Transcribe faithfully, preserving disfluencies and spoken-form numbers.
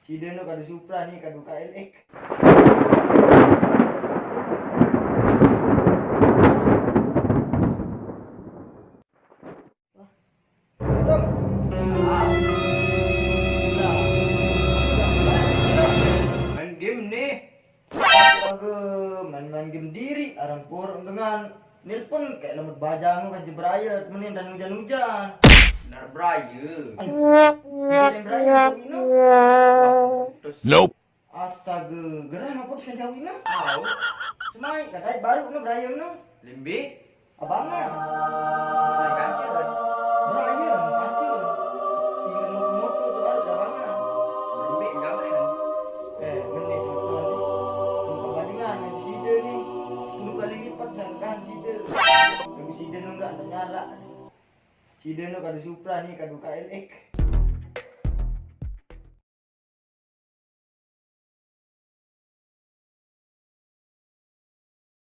Side no kadu Supra ni, kadu K L X. Main game nih. Astaga, main-main game diri, arang porong dengan nelpon kayak lemot bajang kan jebrayet, mending dan hujan-hujan. Benar brayet. Hujan brayet, tapi no. Terus Nope. Astaga, gerah apa tuh jauh ini? Tahu. Semai, kadai baru no brayet no. Lembe. Abangan. Bukan kancil. Brian, kancil. Tinggal motor-motor tu baru dah abangan. Lembek enggak kan? Eh, benih satu ni. Tunggu bandingan dengan sida ni. Sepuluh kali lipat sangkaan sida. Tapi sida no enggak nak nyarak. Sida no kadu Supra ni, kadu K L X.